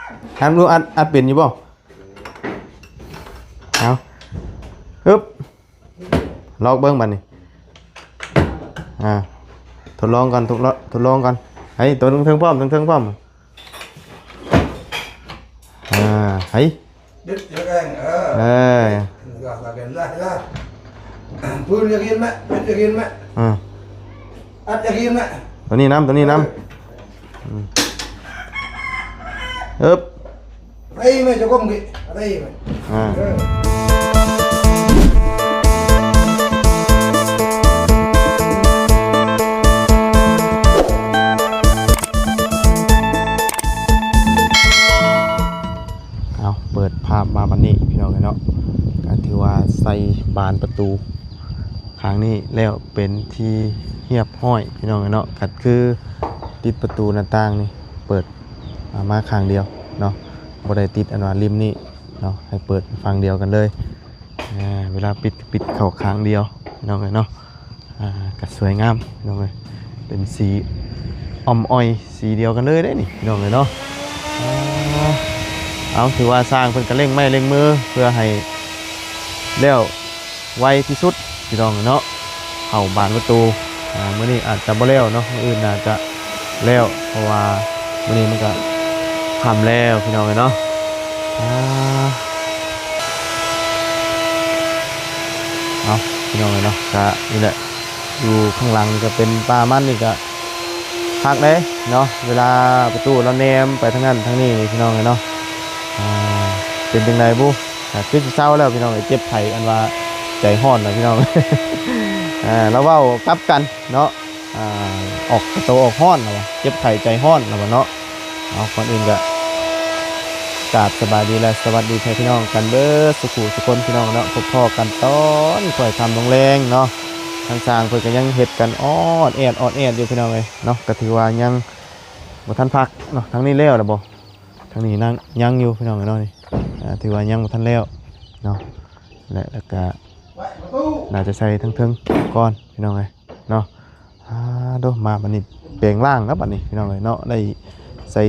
ອັດ ອັດ ອັດເປັນຢູ່ບໍ່? ເອົາ ຮຶບ ລອກເບິ່ງບາດນີ້ ອ່າ ທົດລອງກ່ອນ ທົດລອງ ທົດລອງກ່ອນ. ໃຫ້ໂຕເທິງໆພ້ອມ ເທິງໆພ້ອມ. ອ່າ ໃຫ້ ດຶງເອງ ເອີ ເອີ ປືນຢາກເຫັນແມະ ເປັນຢາກເຫັນແມະ ອ່າ ອັດຢາກເຫັນແມະ ໂຕນີ້ນຳ ໂຕນີ້ນຳ ເອີ ອືມ ເອີບ ໄດ້ແມ່ ເຈົ້າກ້ອງກິ ໄດ້ແມ່ ອ່າ ເອີ ເອົາ ເປີດພາບມາບັດນີ້ ພີ່ນ້ອງເອີຍເນາະ ກໍຖືວ່າໃສ່ບານປະຕູຂ້າງນີ້ແລ້ວເປັນທີ່ຮຽບຮ້ອຍ ພີ່ນ້ອງເອີຍເນາະ. ກໍຄືຕິດປະຕູໜ້າຕ່າງນີ້ ເປີດ ອ່າ ມາຂ້າງດຽວເນາະ ບໍ່ໄດ້ຕິດອັນວ່າລິມນີ້ເນາະ ໃຫ້ເປີດຝັ່ງດຽວກັນເລີຍ. ອ່າ ເວລາປິດ ປິດເຂົ້າຂ້າງດຽວ ພີ່ນ້ອງເອີຍເນາະ. ອ່າ ກໍສວຍງາມ ພີ່ນ້ອງເອີຍ ເປັນສີອ່ອມອ້ອຍສີດຽວກັນເລີຍເດ້ນີ້ ພີ່ນ້ອງເອີຍເນາະ. ອ່າ ເອົາ ຖືວ່າຊ່າງເພິ່ນກໍເລັ່ງໄມ້ເລັ່ງມືເພື່ອໃຫ້ແລ້ວໄວທີ່ສຸດ ພີ່ນ້ອງເນາະ. ເຂົ້າບານປະຕູ ອ່າ ມື້ນີ້ອາດຈະບໍ່ແລ້ວເນາະ ມື້ອື່ນໜ້າຈະແລ້ວ ເພາະວ່າມື້ນີ້ມັນກະຄ່ຳແລ້ວ ພີ່ນ້ອງເອີຍເນາະ. ອ່າ ເອົາ ພີ່ນ້ອງເອີຍເນາະ ກະນີ້ແຫຼະ ຢູ່ຂ້າງຫຼັງນີ້ກະເປັນປ່າມັນນີ້ກະຄັກເດ້ເນາະ. ເວລາປະຕູລາວແນມໄປທາງນັ້ນທາງນີ້ນີ້ ພີ່ນ້ອງເອີຍເນາະ ອ່າ ເປັນຈັ່ງໃດບຸ? ກະຄືຊິເຊົາແລ້ວ ພີ່ນ້ອງເອີຍ ເຈັບໄຂ້ອັນວ່າໃຈຮ້ອນນະ ພີ່ນ້ອງ. ອ່າ ລາວເວົ້າກັບກັນເນາະ ອ່າ ອອກໂຕອອກຮ້ອນລາວວ່າ ເຈັບໄຂ້ໃຈຮ້ອນລາວວ່າເນາະ. ເອົາ ກ່ອນອື່ນກະກາບສະບາຍດີ ແລະ ສະຫວັດດີແທ້ພີ່ນ້ອງກັນເບິດສູ່ຜູ້ສູ່ຄົນ ພີ່ນ້ອງເນາະ. ພົບພໍ້ກັນຕອນຄ່ອຍຄ່ຳລົງແລງເນາະ ທາງຊ່າງເພິ່ນກະຍັງເຮັດກັນອອດແອດ ອອດແອດຢູ່ ພີ່ນ້ອງເອີຍເນາະ. ກະຖືວ່າຍັງບໍ່ທັນພັກເນາະ. ທາງນີ້ແລ້ວລະບໍ່? ທາງນີ້ຍັງ ຍັງຢູ່ ພີ່ນ້ອງເອີຍເນາະ ນີ້ ອ່າ ຖືວ່າຍັງບໍ່ທັນແລ້ວເນາະ. ແລະ ແລ້ວກະໜ້າຈະໃສ່ເທິງໆກ່ອນ ພີ່ນ້ອງເອີຍເນາະ. ອ່າ ໂດ ມາບັດນີ້ແປງລ່າງແລ້ວບັດນີ້ ພີ່ນ້ອງເອີຍເນາະ ໄດ້ໃສ່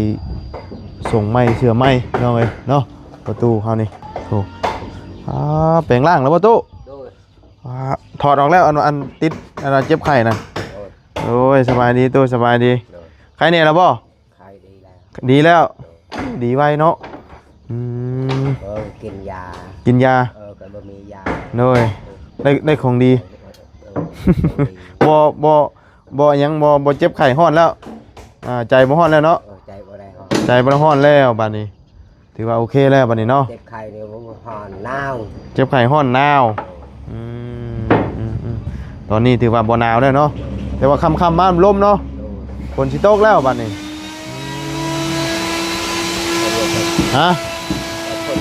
ສົ່ງໃໝ່ເສື້ອໃໝ່ ພີ່ນ້ອງເອີຍເນາະ. ປະຕູເຮົານີ້ ໂອ້ ອ່າ ແປງລ່າງແລ້ວບໍ່ຕູ້? ໂດຍ ອ່າ ຖອດອອກແລ້ວ ອັນ ອັນຕິດ ອັນເຈັບໄຂ້ນະ. ໂດຍ ໂດຍ ສະບາຍດີຕູ້ ສະບາຍດີ. ໂດຍ ໄຂ້ແນ່ແລ້ວບໍ່? ໄຂ້ດີແລ້ວ ດີແລ້ວ ໂດຍ ດີໄວເນາະ. ອືມ ເອີ ກິນຢາ ກິນຢາ ເອີ ກໍບໍ່ມີຢາ ໂດຍ ໄດ້ ໄດ້ຂອງດີ ເອີ ບໍ່ ບໍ່ ບໍ່ຫຍັງ ບໍ່ ບໍ່ເຈັບໄຂ້ຮ້ອນແລ້ວ ອ່າ ໃຈບໍ່ຮ້ອນແລ້ວເນາະ ເອີ ໃຈບໍ່ໄດ້ຮ້ອນ ໃຈບໍ່ໄດ້ຮ້ອນແລ້ວບາດນີ້ ຖືວ່າໂອເຄແລ້ວບາດນີ້ເນາະ. ເຈັບໄຂ້ນີ້ຮ້ອນໜາວ ເຈັບໄຂ້ຮ້ອນໜາວ. ອືມ ອືມ ອືມ ຕອນນີ້ຖືວ່າບໍ່ໜາວແລ້ວເນາະ ແຕ່ວ່າຄ່ຳໆມາມັນລົມເນາະ ໂດຍ ຝົນຊິຕົກແລ້ວບາດນີ້ ຮະ ຝົນ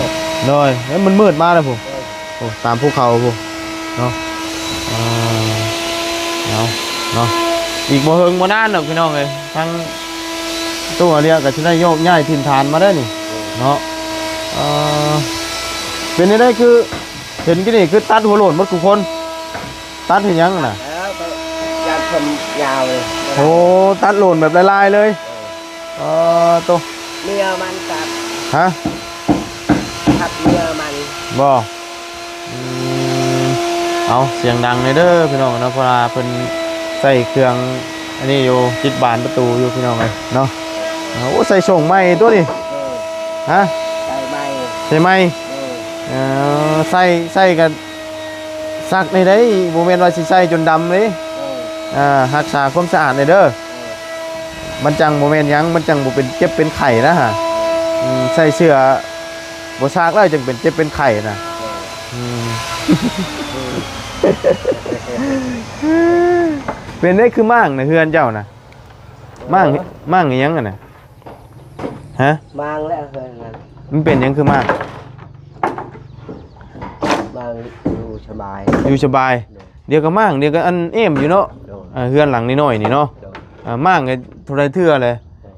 ຕົກ ໂດຍ ເອີ ມັນມືດມາແລ້ວພຸ້ນ ໂດຍ ໂອ້ ຕາມພູເຂົາພຸ້ນເນາະ. ອ່າ ເອົາເນາະ ອີກບໍ່ເຫິງບໍ່ນານດອກ ພີ່ນ້ອງເອີຍ ທາງຕູ້ອາເລຍກໍຊິໄດ້ໂຍກຍ້າຍຖິ່ນຖານມາໄດ້ນີ້ ໂດຍ ເນາະ. ເອີ ເປັນຈັ່ງໃດ ຄື ເຫັນກີ້ນີ້ຄືຕັດຫົວໂລ້ນໝົດທຸກຄົນ ຕັດເຮັດຫຍັງນະ? ເອີ ກໍຢາກຜົມຍາວເລີຍ ໂອ້ ຕັດໂລ້ນແບບຫຼາຍໆເລີຍ ເອີ ເອີ ໂຕ ເມຍມັນກັດ ຮະ ກັດເມຍມັນ ບໍ່? ອືມ ເອົາ ສຽງດັງແດ່ເດີພີ່ນ້ອງເນາະ ເພາະວ່າເພິ່ນໃຊ້ເຄື່ອງອັນນີ້ຢູ່ ຕິດບານປະຕູຢູ່ ພີ່ນ້ອງເອີຍເນາະ. ໂອ້ ໃສ່ໂສ້ງໃໝ່ໂຕນີ້ ເອີ ຮະ ໃສ່ໃໝ່ ໃສ່ໃໝ່ ເອີ ເອີ ໃສ່ ໃສ່ກັນ ຊັກນີ້ໄດ້ ບໍ່ແມ່ນວ່າຊິໃສ່ຈົນດຳເດ້ ເອີ ອ່າ ຮັກສາຄວາມສະອາດແດ່ເດີ ເອີ ມັນຈັ່ງບໍ່ແມ່ນຫຍັງ ມັນຈັ່ງບໍ່ເປັນເຈັບເປັນໄຂ້ນະ ອືມ ໃສ່ເສື້ອບໍ່ຊັກແລ້ວຈັ່ງເປັນເຈັບເປັນໄຂ້ນະ ເອີ ອືມ ເປັນໄດ້ຄືມ້າງນະ ເຮືອນເຈົ້ານະ ມ້າງ ເອີ ມ້າງອີ່ຫຍັງຫັ້ນນະ? ຮະ? ມ້າງແລ້ວເຮືອນນັ້ນ ມັນເປັນຫຍັງຄືມ້າງ? ມ້າງຢູ່ສະບາຍ ຢູ່ສະບາຍ ໂດຍ ດຽວກໍມ້າງ ດຽວກໍອັນແອ້ມຢູ່ເນາະ ໂດຍ ອ່າ ເຮືອນຫຼັງນ້ອຍໆນີ້ເນາະ ໂດຍ ອ່າ ມ້າງກໍເທົ່າໃດເທື່ອແຫຼະ ໂດຍ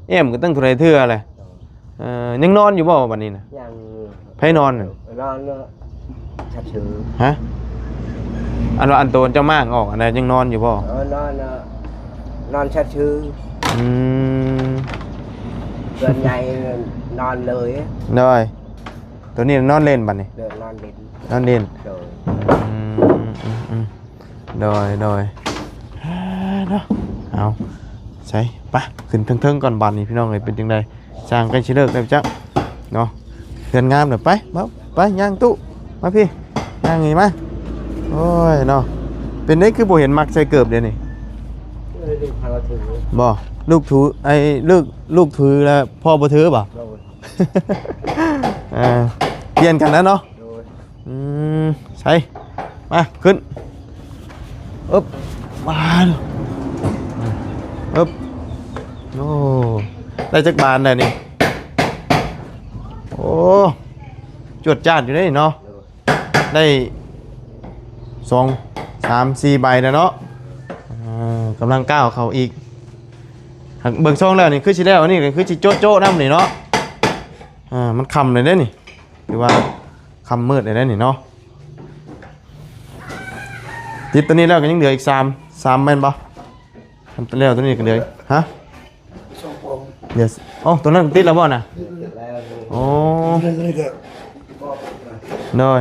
ແອ້ມກໍຕັ້ງເທົ່າໃດເທື່ອແຫຼະ ໂດຍ ເອີ ຍັງນອນຢູ່ບໍ່ບັດນີ້ນະ? ຍັງ ໃຜນອນນະ? ນອນເນາະ ຊັດຊື່ ຮະ? ອັນວ່າອັນໂຕເຈົ້າມ້າງອອກອັນໃດຍັງນອນຢູ່ບໍ່? ເອີ ນອນເນາະ ນອນຊັດຊື່ ອືມ ສ່ວນໃຫຍ່ ນອນເລີຍ. ໂດຍ ໂຕນີ້ນອນເລ່ນບັດນີ້. ໂດຍ ນອນເລ່ນ. ນອນເລ່ນ. ໂດຍ. ອືມ ອືມ ອືມ ໂດຍ ໂດຍ ເນາະ. ເອົາ ໃສ່ ໄປ ຂຶ້ນເທິງໆກ່ອນບາດນີ້ ພີ່ນ້ອງເອີຍ. ເປັນຈັ່ງໃດ? ຊ່າງໃກ້ຊິເລີກແລ້ວຈັກເນາະ. ເຮືອນງາມເດີ. ໄປ ມາ ໄປ ຍ່າງຕູ້ ມາພີ້ ຍ່າງນີ້ມາ. ໂອ້ຍເນາະ ເປັນໄດ ຄືບໍ່ເຫັນມັກໃສ່ເກີບດຽວນີ້? ເອີ ລູກພາຖື. ບໍ່ ລູກຖື ໄອ້ ລູກ ລູກຖືແລ້ວພໍ່ບໍ່ຖືບໍ່? ໂດຍ. ເອີ ປ່ຽນກັນນະເນາະ. ໂດຍ. ອືມ ໃສ່ ມາ ຂຶ້ນ ອຶບ ມາ ອຶບ. ໂອ້ ໄດ້ຈັກບານແລ້ວນີ້? ໂອ້ ຈວດຈາດຢູ່ເດ້ເນາະ. ໂດຍ. ໄດ້ສອງ ສາມ ສີ່ໃບແລ້ວເນາະ. ເອີ ກຳລັງກ້າວເຂົ້າອີກ. ຫາກເບິ່ງຊົງແລ້ວນີ້ຄືຊິແລ້ວ ອັນນີ້ກໍຄືຊິໂຈະໆນຳນີ້ເນາະ. ອ່າ ມັນຄ່ຳແລ້ວເດ້ນີ້ ຖືວ່າຄ່ຳມືດແລ້ວເດ້ນີ້ເນາະ. ຕິດຕົວນີ້ແລ້ວກໍຍັງເຫຼືອອີກສາມ ສາມແມ່ນບໍ່? ຄັນແລ້ວຕົວນີ້ກໍເຫຼືອ ຮະ? ສອງປອງ. ດຽວ ໂອ້ ຕົວນັ້ນຕິດແລ້ວບໍ່ນະ? ໂອ້ ໂດຍ.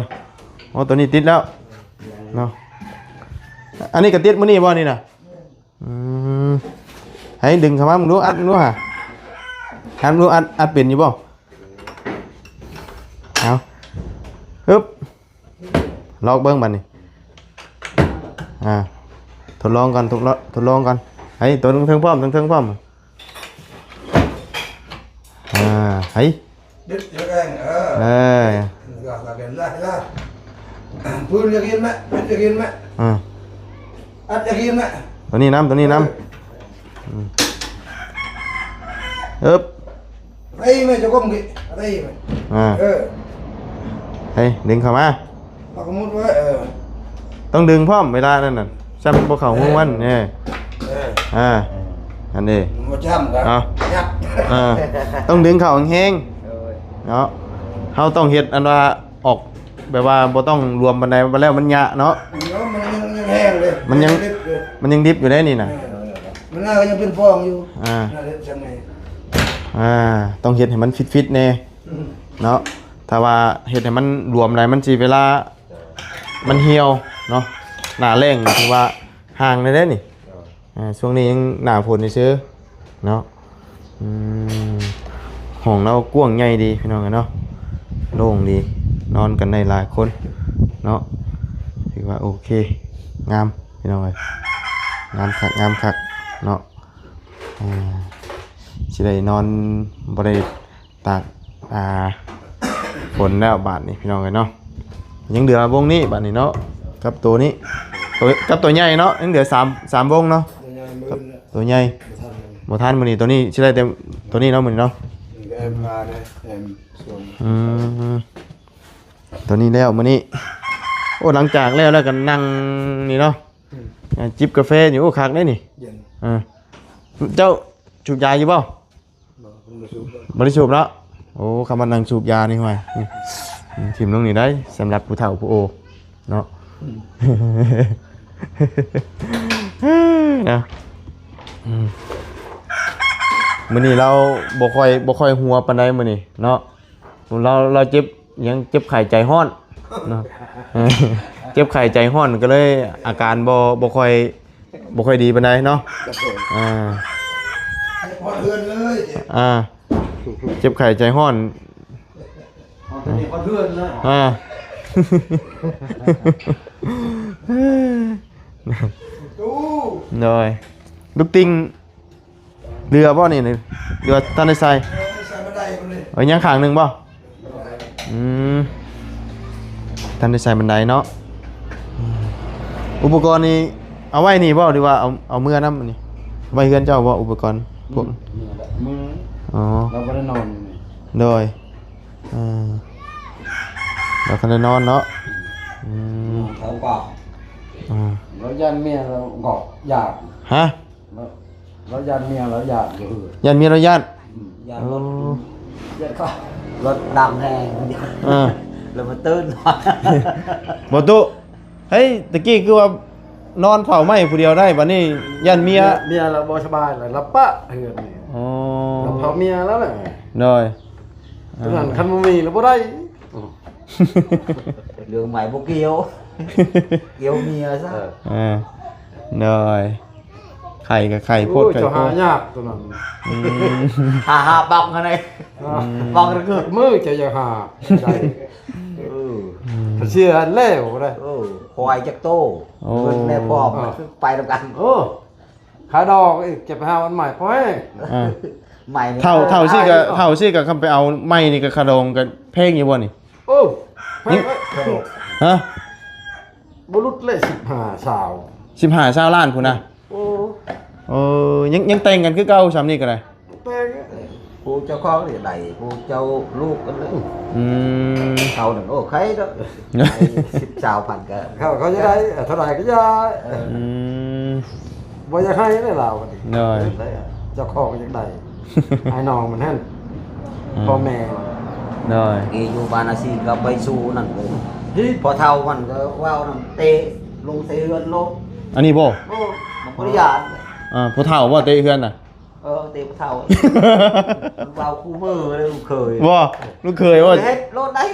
ໂອ້ ຕົວນີ້ຕິດແລ້ວເນາະ. ອັນນີ້ກໍຕິດມື້ນີ້ບໍ່ນີ້ນະ? ອືມ ໃຫ້ດຶງເຂົ້າມາເບິ່ງດູ ອັດເບິ່ງດູຫາ ອັດເບິ່ງດູ ອັດ ອັດເປັນຢູ່ບໍ່? ເອົາ ຮຶບ ລອກເບິ່ງບາດນີ້. ອ່າ ທົດລອງກ່ອນ ທົດລອງ ທົດລອງກ່ອນ. ໃຫ້ຕົວເທິງໆພ້ອມ ເທິງໆພ້ອມ. ອ່າ ໃຫ້ ເດັດເອງ ເອີ ເອີ ລະ ລະ ລະ ລະ ປືນຢາກເຫັນແມະ ເດັດຢາກເຫັນແມະ. ອ່າ ອັດຢາກເຫັນແມະ. ຕົວນີ້ນຳ ຕົວນີ້ນຳ. ເອີ ອືມ ອຶບ ໄປແມະ ເຈົ້າກົມກິ ໄປແມະ. ອ່າ ເອີ ໃຫ້ດຶງເຂົ້າມາ. ປັກໝຸດໄວ້ ເອີ ຕ້ອງດຶງພ້ອມເວລານັ້ນນະ ຊ້ຳບໍ່ເຂົ້າຮູມັນ. ເອີ ເອີ ອ່າ ອັນນີ້ບໍ່ຈຳກໍ ເອົາ ຍັດ ເອີ ຕ້ອງດຶງເຂົ້າແຮງໆ ໂດຍ ເນາະ. ເຮົາຕ້ອງເຮັດອັນວ່າອອກ ແບບວ່າບໍ່ຕ້ອງລວມປານໃດ ແລ້ວມັນຍະເນາະ. ເນາະ ມັນຍັງ ຍັງແຮງເລີຍ ມັນຍັງດິບຢູ່ ມັນຍັງດິບຢູ່ເດ້ນີ້ນະ. ເອີ ມັນໜ້າກໍຍັງເປັນຟອງຢູ່. ອ່າ ໜ້າເຮັດຈັ່ງໃດ? ອ່າ ຕ້ອງເຮັດໃຫ້ມັນຟິດໆແດ່ ອືມ ເນາະ. ຖ້າວ່າເຮັດໃຫ້ມັນລວມໄດ້ ມັນຊິເວລາ ມັນຫ່ຽວເນາະ. ໜ້າແລ້ງຖືວ່າຫ່າງແດ່ເດ້ນີ້. ອ່າ ຊ່ວງນີ້ຍັງໜ້າຝົນຊື່ໆເນາະ. ອືມ ຫ້ອງລາວກວ້າງໃຫຍ່ດີພີ່ນ້ອງເອີຍເນາະ ໂລ່ງດີ ນອນກັນໄດ້ຫຼາຍຄົນເນາະ. ຖືວ່າໂອເຄ ງາມພີ່ນ້ອງເອີຍ ງາມຄັກ ງາມຄັກເນາະ. ອ່າ ຊິໄດ້ນອນ ບໍ່ໄດ້ ຕາກ ອ່າ ຝົນແລ້ວບາດນີ້ພີ່ນ້ອງເອີຍເນາະ. ຍັງເຫຼືອວົງນີ້ບາດນີ້ເນາະ ກັບໂຕນີ້ ໂຕ ກັບໂຕໃຫຍ່ເນາະ. ຍັງເຫຼືອສາມ ສາມວົງເນາະ. ໂຕໃຫຍ່ ບໍ່ທັນ ມື້ນີ້ໂຕນີ້ຊິໄດ້ແຕ່ໂຕນີ້ເນາະ ມື້ນີ້ເນາະ. ອືມ ໂຕນີ້ແລ້ວມື້ນີ້. ໂອ້ ຫຼັງຈາກແລ້ວ ແລ້ວກໍນັ່ງນີ້ເນາະ. ອືມ ຈິບກາແຟຢູ່. ໂອ້ ຄັກເດ້ນີ້. ເຢັນ. ເຈົ້າສູບຢາຢູ່ບໍ່? ບໍ່ ບໍ່ໄດ້ສູບ ບໍ່ໄດ້ສູບເນາະ. ໂອ້ ຄຳວ່ານັ່ງສູບຢານີ້ ຫ້ວຍ ອືມ ຖິ້ມລົງນີ້ໄດ້ ສຳລັບຜູ້ເຖົ້າຜູ້ໂອເນາະ. ອືມ ເນາະ. ອືມ ມື້ນີ້ລາວບໍ່ຄ່ອຍ ບໍ່ຄ່ອຍຫົວປານໃດມື້ນີ້ເນາະ. ລາວ ລາວເຈັບຫຍັງ ເຈັບໄຂ້ໃຈຮ້ອນເນາະ. ເຈັບໄຂ້ໃຈຮ້ອນກໍເລີຍອາການບໍ່ ບໍ່ຄ່ອຍ ບໍ່ຄ່ອຍດີປານໃດເນາະ. ອ່າ ເຈັບຮອດເຮືອນເລີຍ ອ່າ ເຈັບໄຂ້ໃຈຮ້ອນ ຮອດເຮືອນເລີຍ. ອ່າ ຕູ້ ໂດຍ ລູກຕິ່ງ ເຫຼືອບໍ່ນີ້ ຫຼືວ່າທັນໄດ້ໃສ່? ເອີ ຍັງຂ້າງໜຶ່ງບໍ່? ອືມ ທັນໄດ້ໃສ່ບັນໄດເນາະ. ອືມ ອຸປະກອນນີ້ເອົາໄວ້ນີ້ບໍ່ ຫຼືວ່າເອົາ ເອົາເມືອນຳນີ້? ໄວ້ເຮືອນເຈົ້າບໍ່ ອຸປະກອນພວກ? ອືມ ເມືອ ອໍ ລາວບໍ່ໄດ້ນອນຢູ່ນີ້. ໂດຍ ເອີ ລາວທັນໄດ້ນອນເນາະ. ອືມ ເຂົາກໍ ອ່າ ລາວຢ້ານເມຍລາວກໍຢາກ ຮະ? ລາວ ລາວຢ້ານເມຍລາວຢ້ານຢູ່ເຮືອນ. ຢ້ານເມຍລາວຢ້ານ? ອືມ ຢ້ານລົດ ໂອ້ ຢ້ານເຂົາ ລົດດັງແຮງ. ເອີ ແລ້ວມາຕື່ນ ບໍ່ຕຸ ເຮີ້ຍ ຕະກີ້ຄືວ່ານອນເຝົ້າໄມ້ຜູ້ດຽວໄດ້ ບັດນີ້ຢ້ານເມຍ ເມຍລາວບໍ່ສະບາຍ ລາວປະເຮືອນນີ້. ອໍ ລາວເຝົ້າເມຍລາວແຫຼະ. ໂດຍ ເອີ ນັ້ນຄັນບໍ່ມີແລ້ວບໍ່ໄດ້ ເລື່ອງໃໝ່ບໍ່ກ່ຽວ ກ່ຽວເມຍຊະ ເອີ ເອີ ໂດຍ ໄຂ່ກໍໄຂ່ໂພດ ໂອ້ຍ ໄຂ່ ເຈົ້າຫາຍາກຕົວນັ້ນ ອືມ ຫາ ຫາບັກຫັ້ນໃດ ອືມ ບັກກະເກີດມື້ເຈົ້າຢ່າຫາໄດ້ ເອີ ອືມ ເສຍແລ້ວໄດ້ ເອີ ຄວາຍຈັກໂຕ ໂອ້ ເງິນແນ່ພ້ອມ ເອີ ໄປນຳກັນ ເອີ ຂາຍດອກອີກ ຈະໄປຫາອັນໃໝ່ພໍແຮງ ອ່າ ໃໝ່ນີ້ ເຖົ້າ ເຖົ້າຊີ້ກໍ ເຖົ້າຊີ້ກໍ ຄຳໄປເອົາໃໝ່ນີ້ກໍ ຄ່າດອງກໍແພງຢູ່ບໍ່ນີ້? ໂອ້ ແພງ ຮະ? ບໍ່ຫຼຸດເລີຍ ສິບຫ້າ ຊາວ ສິບຫ້າ ຊາວລ້ານພຸ້ນນະ ໂອ້ ເອີ ຍັງ ຍັງແຕ່ງກັນຄືເກົ່າຊ່ຳນີ້ກໍໄດ້ ແຕ່ງ ຜູ້ເຈົ້າຂອງນີ້ໄດ້ ຜູ້ເຈົ້າລູກກັນເລີຍ ອືມ ເຂົານັ້ນ ໂອ້ ໄຄເນາະ ສິບ ຊາວພັນກໍ ເຂົາ ເຂົາຈະໄດ້ເທົ່າໃດກໍຢ່າ ອືມ ບໍ່ຢາກໃຫ້ເດ້ລາວບັດນີ້ ໂດຍ ເຈົ້າຂອງຢາກໄດ້ ອ້າຍນ້ອງມັນຫັ້ນ ອືມ ພໍ່ແມ່ ໂດຍ ທີ່ຢູ່ບ້ານນາຊີກໍໄປສູ່ນັ້ນ ພໍ່ເຖົ້າມັນກໍເວົ້ານຳ ເຕະລົງໃສ່ເຮືອນໂລດ ອັນນີ້ບໍ່? ໂອ້ ມັນບໍ່ໄດ້ຢ້ານ ອ່າ ຜູ້ເຖົ້າບໍ່ເຕະເຮືອນນະ? ເອີ ເຕະຜູ້ເຖົ້າ ມັນເວົ້າຄູ່ມື້ເລີຍ ລູກເຂີຍ ບໍ່ ລູກເຂີຍບໍ່ ເຮັດໂລດໄດ້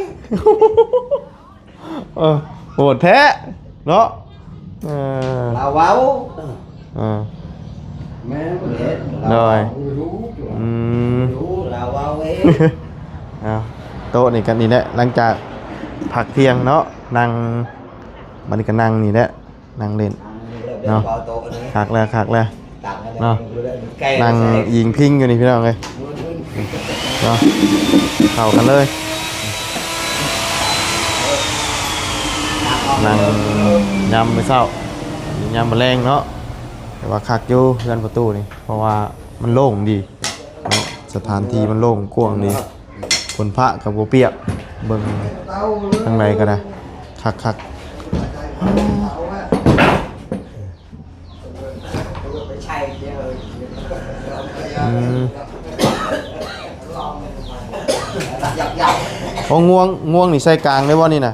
ເອີ ໂຫດແທ້ເນາະ ເອີ ລາວເວົ້າ ເອີ ແມ່ນບໍ່ເຮັດ ໂດຍ ລາວເວົ້າ ອືມ ລາວເວົ້າເອງ ເອົາ ໂຕະນີ້ກັນນີ້ແຫຼະ ຫຼັງຈາກພັກທ່ຽງເນາະ ນັ່ງ ບັດນີ້ກໍນັ່ງນີ້ແຫຼະ ນັ່ງຫຼິ້ນເນາະ ຄັກແລ້ວ ຄັກແລ້ວເນາະ ນັ່ງອີງພິງຢູ່ນີ້ພີ່ນ້ອງເອີຍເນາະ ເຂົ້າກັນເລີຍ ນັ່ງຍາມມື້ເຊົ້າ ຍາມມື້ແລງເນາະ ແຕ່ວ່າຄັກຢູ່ເຮືອນປະຕູນີ້ ເພາະວ່າມັນໂລ່ງດີ ເນາະ ສະຖານທີ່ມັນໂລ່ງກວ້າງດີ ຝົນຟ້າກໍບໍ່ປຽກ ເບິ່ງທາງໃດກໍໄດ້ ຄັກໆ ອືມ ໂອ້ ງວງ ງວງນີ້ໃສ່ກາງໄດ້ບໍ່ນີ້ນະ?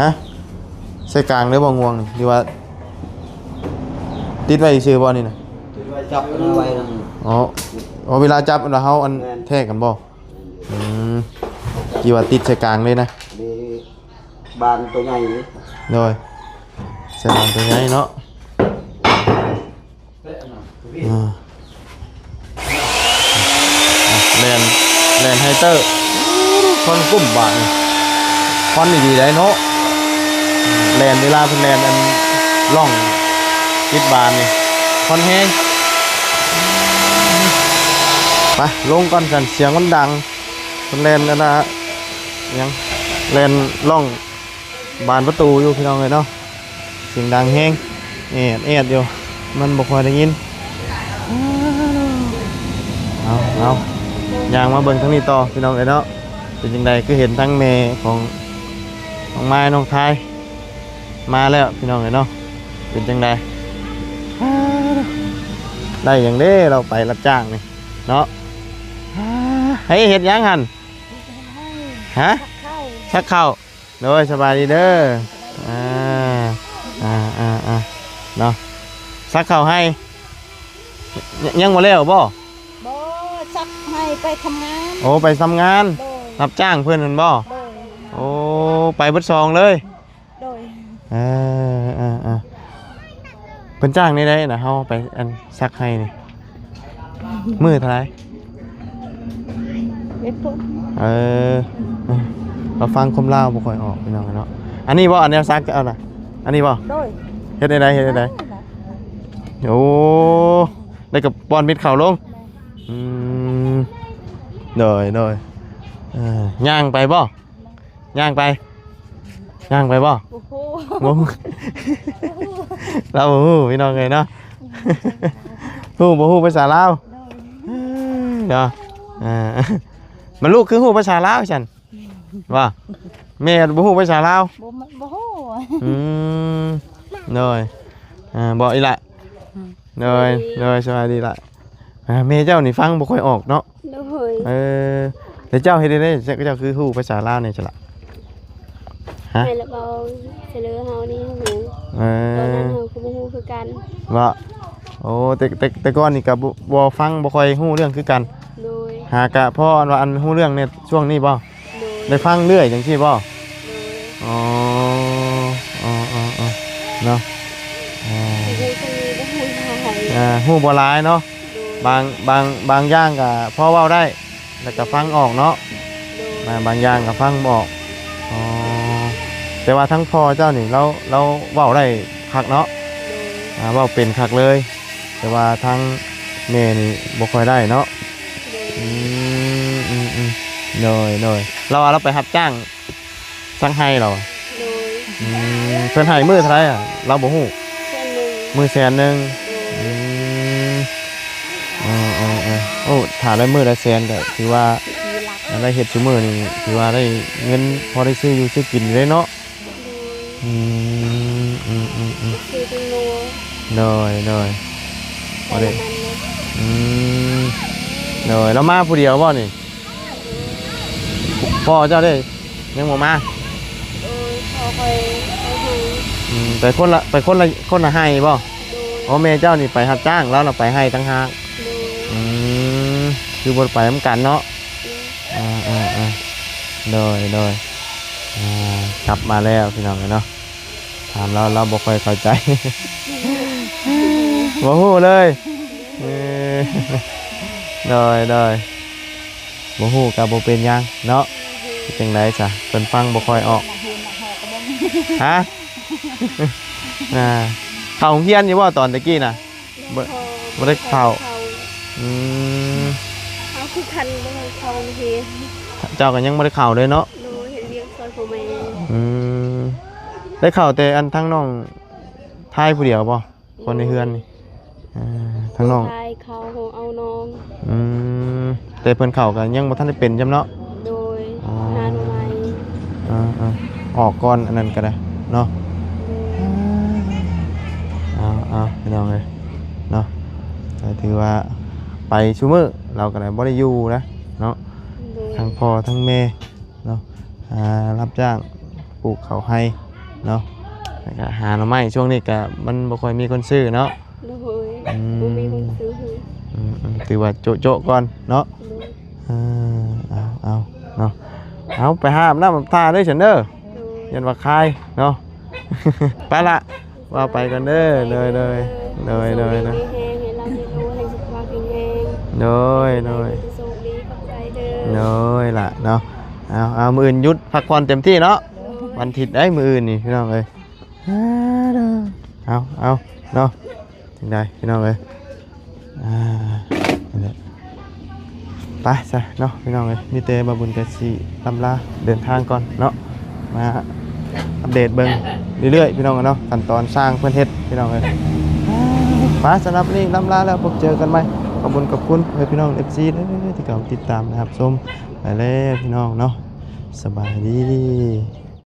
ຮະ ໃສ່ກາງເລີຍບໍ່ງວງນີ້ ຫຼືວ່າຕິດໄວ້ຊື່ບໍ່ນີ້ນະ? ຈັບໄວ້ນຳ ອໍ ອໍ ເວລາຈັບແມ່ນວ່າເຮົາອັນ ແມ່ນ ແທກກັນບໍ່? ອືມ ທີ່ວ່າຕິດໃສ່ກາງເລີຍນະ ນີ້ບານໂຕໃຫຍ່ ໂດຍ ໃສ່ບານໂຕໃຫຍ່ເນາະ. ອ່າ ແລ່ນ ແລ່ນໄຮເຕີ ຄວັນກຸ້ມບາດນີ້ ຄວັນດີໆໄດ໋ເນາະ ແລ່ນເວລາເພິ່ນແລ່ນອັນລ່ອງຕິດບານນີ້ ຄວັນແຮງ ໄປລົງກ່ອນຊັ້ນ ສຽງມັນດັງ ເພິ່ນແລ່ນອັນນ່າ ຫຍັງ ແລ່ນລ່ອງ ບານປະຕູຢູ່ພີ່ນ້ອງເອີຍເນາະ ສຽງດັງແຮງ ແອດໆຢູ່ ມັນບໍ່ຄ່ອຍໄດ້ຍິນ ເອົາ ເອົາ ຍ່າງມາເບິ່ງທາງນີ້ຕໍ່ພີ່ນ້ອງເອີຍເນາະ ເປັນຈັ່ງໃດ ຄືເຫັນທັງແມ່ຂອງນ້ອງມາຍ ນ້ອງທາຍ ມາແລ້ວພີ່ນ້ອງເອີຍເນາະ ເປັນຈັ່ງໃດ ໄດ້ຫຍັງເດ້ ລາວໄປຮັບຈ້າງນີ້ເນາະ ໃຫ້ເຮັດຫຍັງຫັ້ນ? ຮະ? ຊັກເຂົ້າ ໂດຍ ສະບາຍດີເດີ ອ່າ ອ່າ ອ່າ ອ່າ ເນາະ ຊັກເຂົ້າໃຫ້ ຍ- ຍັງບໍ່ແລ້ວບໍ່? ບໍ່ ຊັກໃຫ້ໄປທຳງານ ໂອ້ ໄປທຳງານ ໂດຍ ຮັບຈ້າງເພິ່ນແມ່ນບໍ່? ໂດຍ ໂອ້ ໄປເບິດສອງເລີຍ ໂດຍ ເອີ ເອີ ເອີ ເພິ່ນຈ້າງແນວໃດນະ ເຮົາໄປອັນ ຊັກໃຫ້ນີ້ ມື້ເທົ່າໃດ? ເອັດຄົນ ເອີ ເອີ ເຮົາຟັງຄວາມລາວບໍ່ຄ່ອຍອອກພີ່ນ້ອງເນາະ ອັນນີ້ບໍ່ ອັນແນວຊັກເຈົ້ານະ ອັນນີ້ບໍ່? ໂດຍ ເຮັດແນວໃດ ເຮັດແນວໃດ? ໂອ້ ໄດ້ກັບປ້ອນເມັດເຂົ້າລົງ ອືມ ໂດຍ ໂດຍ ເອີ ຍ່າງໄປບໍ່? ຍ່າງໄປ ຍ່າງໄປບໍ່? ບໍ່ຮູ້ ບໍ່ຮູ້ ລາວບໍ່ຮູ້ພີ່ນ້ອງເອີຍເນາະ ຮູ້ບໍ່ຮູ້ພາສາລາວ ໂດຍ ເນາະ ອ່າ ມັນລູກຄືຮູ້ພາສາລາວຊັ້ນ ວ່າ ແມ່ບໍ່ຮູ້ພາສາລາວ ບໍ່ ບໍ່ຮູ້ ອືມ ໂດຍ ອ່າ ບໍ່ອີ່ຫຼະ ອືມ ໂດຍ ໂດຍ ສະບາຍດີລະ ອ່າ ແມ່ເຈົ້ານີ້ຟັງບໍ່ຄ່ອຍອອກເນາະ ໂດຍ ເອີ ແລ້ວເຈົ້າເຮັດແນວໃດ ເຈົ້າຄືຮູ້ພາສາລາວແດ່ຊັ້ນລະ? ຮະ? ໃຫ້ລະເວົ້າສະເລີເຮົານີ້ຮູ້ ເອີ ຕອນນັ້ນເຮົາກໍບໍ່ຮູ້ຄືກັນ ເນາະ ໂອ້ ແຕ່ ແຕ່ ແຕ່ກ່ອນນີ້ກໍບໍ່ ບໍ່ຟັງ ບໍ່ຄ່ອຍຮູ້ເລື່ອງຄືກັນ ໂດຍ ຫາກະພໍອັນວ່າອັນຮູ້ເລື່ອງໃນຊ່ວງນີ້ບໍ່? ໂດຍ ໄດ້ຟັງເລື້ອຍຈັ່ງຊີ້ບໍ່? ໂດຍ ອໍ ອໍ ເນາະ ຮູ້ສ່ຳນີ້ ບໍ່ຮູ້ຫຼາຍ ອ່າ ຮູ້ບໍ່ຫຼາຍເນາະ. ໂດຍ ບາງ ບາງ ບາງຢ່າງກະພໍເວົ້າໄດ້ ແລ້ວກະຟັງອອກເນາະ. ໂດຍ ບາງ ບາງຢ່າງກະຟັງບໍ່ອອກ. ອໍ ແຕ່ວ່າທາງພໍ່ເຈົ້ານີ້ ລາວ ລາວເວົ້າໄດ້ຄັກເນາະ. ໂດຍ ອ່າ ເວົ້າເປັນຄັກເລີຍ ແຕ່ວ່າທາງແມ່ນີ້ບໍ່ຄ່ອຍໄດ້ເນາະ. ໂດຍ ອືມ ອືມ ອືມ ໂດຍ ໂດຍ ລາວວ່າລາວໄປຮັບຈ້າງ ສັກໄຮ່ລາວ. ໂດຍ ອືມ ເພິ່ນໃຫ້ມື້ເທົ່າໃດອະ? ລາວບໍ່ຮູ້. ແສນໜຶ່ງ ມື້ແສນໜຶ່ງ. ໂດຍ ອືມ ເອີໆໆ ໂອ້ ຖ້າໄດ້ມື້ລະແສນກະຖືວ່າ ດີລະ ໄດ້ເຮັດຊຸມື້ນີ້ ຖືວ່າໄດ້ເງິນພໍໄດ້ຊື້ຢູ່ຊື້ກິນຢູ່ເດ້ເນາະ. ໂດຍ ອືມ ອືມ ອືມ ອືມ ຊື້ແຕງໂມ ໂດຍ ໂດຍ ໃສ່ນ້ຳມັນເລີຍ. ອືມ ໂດຍ ລາວມາຜູ້ດຽວບໍ່ນີ້? ພໍ່ເຈົ້າເດ້ ຍັງບໍ່ມາ? ໂດຍ ພໍ່ຂ້ອຍໄປໄຮ່. ອືມ ໄປຄົນລະ ໄປຄົນລະ ຄົນລະໄຮ່ບໍ່? ໂດຍ ອໍ ແມ່ເຈົ້ານີ້ໄປຮັບຈ້າງ ລາວລະໄປໄຮ່ຕ່າງຫາກ. ໂດຍ ອືມ ຄືບໍ່ໄປນຳກັນເນາະ. ໂດຍ ອ່າໆໆ ໂດຍ ໂດຍ ອ່າ ກັບມາແລ້ວພີ່ນ້ອງເອີຍເນາະ. ຖາມລາວ ລາວບໍ່ຄ່ອຍເຂົ້າໃຈ ບໍ່ຮູ້ເລີຍ. ເອີ ໂດຍ ໂດຍ ບໍ່ຮູ້ກະບໍ່ເປັນຫຍັງເນາະ. ເຮັດຈັ່ງໃດຊະ ເພິ່ນຟັງບໍ່ຄ່ອຍອອກ. ຮະ ອ່າ ເຂົ້າໂຮງຮຽນຢູ່ບໍ່ຕອນແຕ່ກີ້ນະ? ບໍ່ ບໍ່ໄດ້ເຂົ້າ. ອືມ ເຮົາຄືກັນ ບໍ່ໄດ້ເຂົ້າໂຮງຮຽນ. ເຈົ້າກະຍັງບໍ່ໄດ້ເຂົ້າເລີຍເນາະ. ໂດຍ ເຮັດວຽກຊ່ອຍພໍ່ແມ່. ອືມ ໄດ້ເຂົ້າແຕ່ອັນທາງນ້ອງ ທາຍຜູ້ດຽວບໍ່? ຄົນໃນເຮືອນນີ້ ເອີ ທາງນ້ອງ ທາຍເຂົາເອົານ້ອງ. ອືມ ແຕ່ເພິ່ນເຂົ້າກະຍັງບໍ່ທັນໄດ້ເປັນຊ້ຳເນາະ. ໂດຍ ອໍ ຫາໜໍ່ໄມ້. ເອີໆ ອອກກ່ອນອັນນັ້ນກະໄດ້ເນາະ. ໂດຍ ເອົາ ເອົາ ພີ່ນ້ອງເອີຍເນາະ ກະຖືວ່າໄປຊຸມື້ ລາວກະໄດ້ ບໍ່ໄດ້ຢູ່ນະເນາະ. ໂດຍ ທັງພໍ່ທັງແມ່ ເນາະ ອ່າ ຮັບຈ້າງປູກເຂົ້າໄຮ່ເນາະ ແລ້ວກະຫາໜໍ່ໄມ້. ຊ່ວງນີ້ກະມັນບໍ່ຄ່ອຍມີຄົນຊື້ເນາະ. ໂດຍ ອືມ ບໍ່ມີຄົນຊື້. ອືມໆ ຖືວ່າໂຈະໆກ່ອນເນາະ. ໂດຍ ເອີ ເອົາໆ ເນາະ ເອົາ ໄປຫາອາບນ້ຳອາບທ່າເດີຊັ້ນເດີ. ໂດຍ ຢ້ານວ່າຄາຍເນາະ. ໄປລະ ວ່າໄປກ່ອນເດີ. ໂດຍ ໂດຍ ໂດຍ ໂດຍ ໂດຍ ໂດຍ ໃຫ້ລຳໃຫ້ລວຍ ໃຫ້ສຸຂະພາບແຂງແຮງ. ໂດຍ ໂດຍ ໂຊກດີ ຂອບໃຈເດີ. ໂດຍລະເນາະ ເອົາ ເອົາ ມື້ອື່ນຢຸດພັກຜ່ອນເຕັມທີ່ເນາະ. ໂດຍ ວັນທິດໄດ໋ມື້ອື່ນນີ້ພີ່ນ້ອງເອີຍ. ເອົາ ເອົາ ເນາະ ຈັ່ງໃດພີ່ນ້ອງເອີຍ. ອ່າ ນີ້ແຫຼະ ໄປຊະເນາະພີ່ນ້ອງເອີຍ ມີແຕ່ບ່າວບຸນກະຊິລ່ຳລາເດີນທາງກ່ອນເນາະ ມາອັບເດດເບິ່ງເລື້ອຍໆ ພີ່ນ້ອງເນາະ ຂັ້ນຕອນຊ່າງເພິ່ນເຮັດ ພີ່ນ້ອງເອີຍ. ໄປ ສຳລັບນີ້ລ່ຳລາແລ້ວ ພົບເຈີກັນໃໝ່. ຂອບຄຸນ ຂອບຄຸນເອີຍ ພີ່ນ້ອງ ເອັຟຊີ ເດີ ທີ່ເຂົ້າມາຕິດຕາມ ແລະ ຮັບຊົມ. ໄປແລ້ວພີ່ນ້ອງເນາະ ສະບາຍດີ.